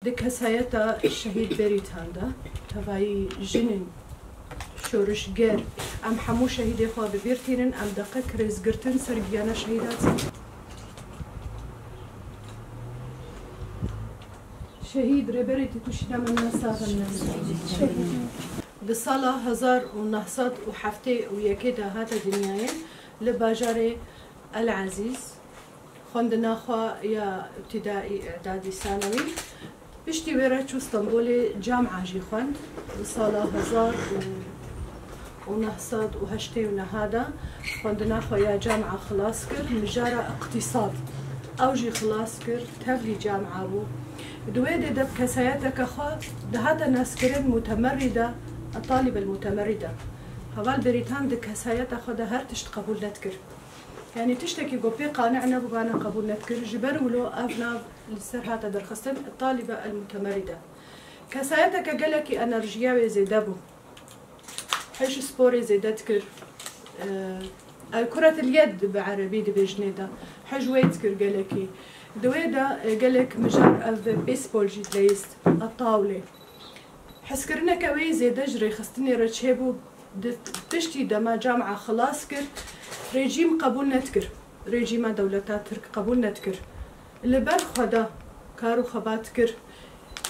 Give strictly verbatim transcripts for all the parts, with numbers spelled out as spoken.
Di kesayeta şehîd Berîtan de, tevayî jinên şorişger, em hemû şehîdê xwe bi bîr tînin, em deqek rêzgirtin ser giyana şehîdan. Şehîd Rêberê Têkoşîna me ne sax in, ne. Di sala hezar û neh sed û heftê û yekê de hate dinyayê li bajarê El Ezîz. Xwendina xwe ya îbtidaî, îdadî, sanewî. Piştî wê re çû Stenbolê, camia jî xwend. Di sala hezar û neh sed û heştê û neh de xwendina xwe ya camia xilas kir, mijara îqtîsad. Ew jî xilas kir, tevlî camia bû. Di wê dê de bi kesayeteke xwe dihate naskirin mutemerrîde, talîb el mutemerrîde. Heval Berîtan di kesayeta xwe de her tişt qebûl nedikir. Yanî tiştekî ku pê qane nebûbane qebûl nedikir. Ji ber wilo ev nav li ser hate derxistin, Talibe el Mutemerrîde. Kesayeteke gelekî enerjiya wê zêde bû. Hij sporê zêde dikir. Eee, el kuretil yed bi erebî dibêjinê de. Hij wê dikir gelekî. Di wê de, e, gelek mijar ev pêspol jî dileyist, a tawlê. Hezkirineke wê zêde ji rêxistinê re çêbû, di piştî dema camia xilas kir, rejîm qebûl nedikir. Rejîma dewleta Tirk qebûl nedikir. Li ber xwe de kar û xebat kir,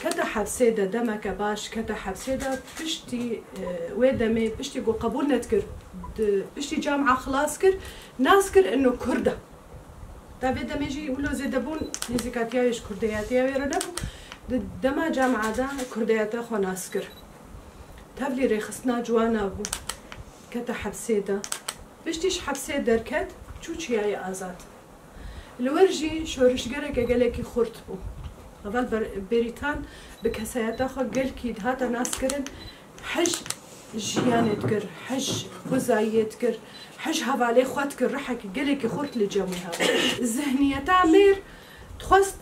kete hepsê de, demeke baş kete hepsê de, piştî, e, wê demê, piştî ku qebûl nedikir, di, piştî camia xilas kir, nas kir ino Kurd e. Ta vê demê jî wilo zêdebûn nêzîkatiya wê ji kurdeyatiya wê re nebû. Di dema camia de kurdeyata xwe nas kir. Tevlî rêxistina ciwana bû. Kete hepsê de. Piştî ji hepsê derket, çû çiyayê azad. Li wir jî şorişgereke gelekî xurt bû. Heval Ber-, Berîtan bi kesayeta xwe gelkî dihate naskirin. Hij jiyanê dikir, hij xwezayiyê dikir, hij hevalê xwe dikir, rihekî gelekî xurt li cem wî hebû. Zihniyeta mêr dixwest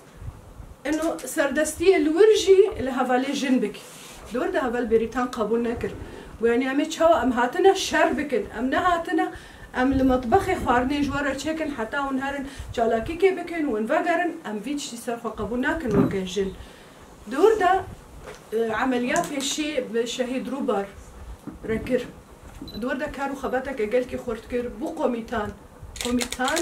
ino serdestiyê li wir jî li hevalê jin bike. Di wir de heval Berîtan qebûl nekir. Got, yanî em ê çawa em hatine şer bikin, em nehatine em li metbexê xwarinê ji we re çêkin heta hûn herin çalakîkê bikin û hûn vegerin, em vî tiştî ser xwe qebûl nakin weke jin. Di wir de, e, emeliya pêşî bi şehîd Rûbar re kir. Di wir de kar û xebateke gelkî xurt kir. Bû komîtan. Komîtan,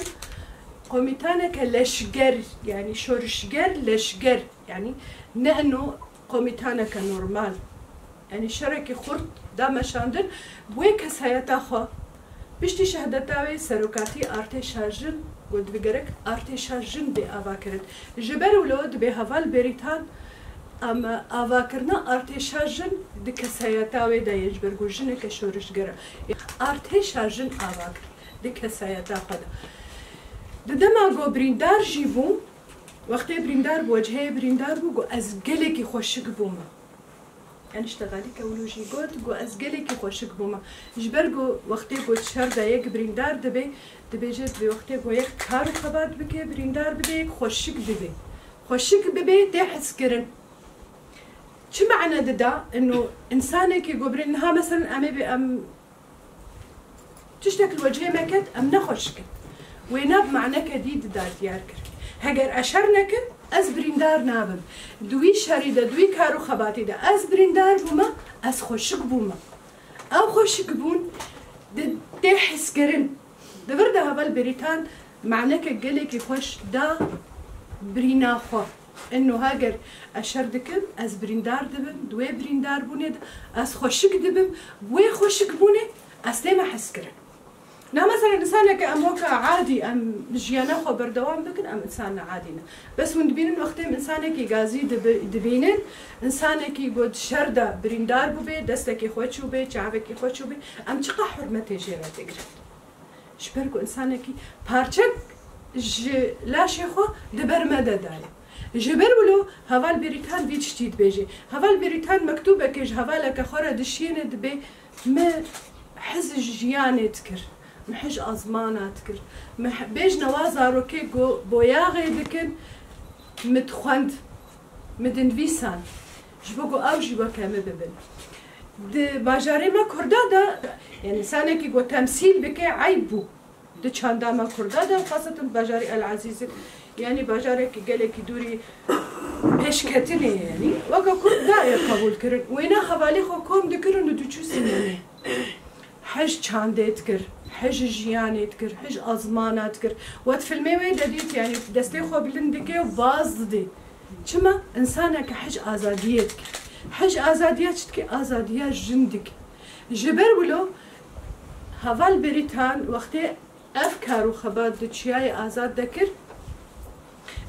komîtaneke leşger, yanî şorişger, leşger. Yanî ne ino komîtaneke normal. Yanî şerekî xurt da meşandin. Bi wê kesayeta xwe, piştî şehadeta wê serokatî artêşa jin got, divê gerek artêşa jin bê avakirin. Ji ber wilo dibê heval Berîtan em avakirina artêşa jin di kesayeta wê de ye, ji ber ku jineke şorişger e. Artêşa jin ava kir di kesayeta xwe de. Di dema ku birîndar jî bû, wextê birîndar bû, cihê birîndar bû, got, ez gelekî xweşik bûme. Enişte Xalî Kewlû jî got, got, ez gelekî xweşik bûme. Ji ber ku wextê ku şer de yek birîndar dibe, dibêje, dibê wextê ku yek kar û xebat bike, birîndar bibe, yek xweşik dibe. Xweşik bibe, tê hezkirin. Çi mane dida? Ino, insanekî ku birîn niha, meselen, em ê bê, em Tiştek li wecihê me ket, em ne xweşik in. Wêna bi maneke dî dida diyar kir. Heger ez şer nekim, ez birîndar nabim. Di wî şerî de, di wî kar û xebatî de ez birîndar bûme, ez xweşik bûme. Ew xweşik bûn di tê hizkirin. Di vir de heval Berîtan maneke gelekî xweş da birîna xwe. Eno heger ez şer dikim, ez birîndar dibim, di wê birîndarbûnê de ez xweşik dibim, bi wê xweşikbûnê ez tême hezkirin. Na mesela, insaneke em weke adî, em jiyana xwe berdewam bikin, em insana adî ne. Bes hûn dibînin, wextê em insanekî gazî dibi-, dibînin, insanekî ku di şer de birîndar bûbê, destekê xwe çûbê, çavekî xwe çûbê, em çiqa hurmetê jê re digirin. Ji ber ku insanekî parçek ji laşê xwe di ber me de daye. Ji ber wilo heval Berîtan vî tiştî dibêje. Heval Berîtan mektûbekê ji hevaleke xwe re dişiyêne, dibê, mi hez ji jiyanê dikir, mi hij azmana dikir, mi he-, bêjne wa zarokê ku boyaxê dikin, mi dixwend. Mi dinivîsan, ji bo ku ew jî weke min bibin. Di bajarê me Kurda de, yani, insanekî ku temsîl bike eyb bû. Di çanda me Kurda de, xasetin bajarê El Ezîzê, yani, bajarekî gelekî dûrî pêşketinê, yanî weke Kurd daye qebûl kirin. Wêna hevalê xwe kom dikirin û diçû sînemê. Hij çandê dikir, hij jiyanê dikir, hij azmana dikir. Wet filmê wê de dît, yanî destê xwe bilind dike û baz didê. Çima? Însaneke hij azadiyê dike. Hij azadiya çi dike? Azadiya jin dike. Ji ber wilo heval Berîtan wextê ev kar û xebat di çiyayê Azad de kir,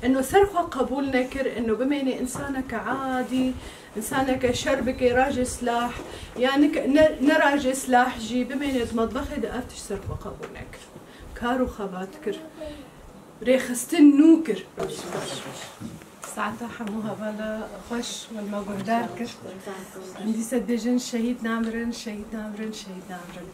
eno ser xwe qebûl nekir, eno bimêne însaneke adî, însaneke şer bike, rajê silah, ya nik-, ne, ne rajê silah jî bimêne di metbexê de, ev tişt ser xwe qebûl nekir. Kar û xebat kir. Rêxistin nû kir. Saeta hemû hevala xweş, min me guhdar kir. Em dîsa dibêjin şehîd namirin, şehîd namirin, şehîd namirin.